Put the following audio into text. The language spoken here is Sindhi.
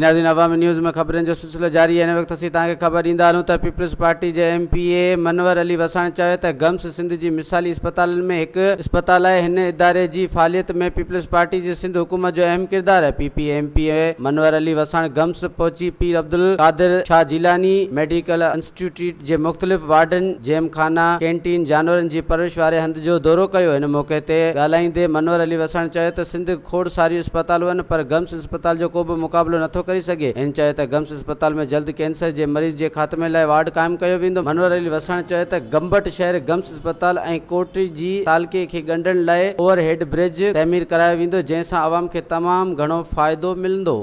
ناظرين عوامي نيوز ۾ خبرن جو سلسلو جاري آهي هن وقت اسين توهان کي خبر ڏيندا هلون ته پيپلز پارٽي جي M P A Munawar Ali Wassan چيو ته گمس سنڌ جي مثالي اسپتالن ۾ هڪ اسپتال آهي هن اداري جي فعاليت ۾ پيپلز پارٽي جي سنڌ حڪومت جو اهم ڪردار آهي P P M P A Munawar Ali Wassan GIMS پهچي پير عبدالقادر شاهه جيلاني ميڊيڪل انسٽيٽيوٽ جي مختلف وارڊن، جيم خانا، ڪينٽين، جانورن جي پرورش واري هنڌ جو دورو ڪيو. ان موقعي تي ڳالهائيندي منور علي وساڻ چيو ته سنڌ کوڙ ساريون اسپتالون آهن پر گمس اسپتال جو ڪو به مقابلو نٿو ڪري سگهي. هن چيو ته گمس اسپتال ۾ جلد ڪينسر جي مريض جي خاتمي لاء وارڊ قائم ڪيو ويندو. منور علي وساڻ چيو ته گمبٽ شهر گمس اسپتال ۽ ڪوٽڙي تعلقي کي ڳنڍڻ لاء اوور هيڊ برج تعمير ڪرايو ويندو جنهن سان عوام کي تمام گهڻو فائدو ملندو.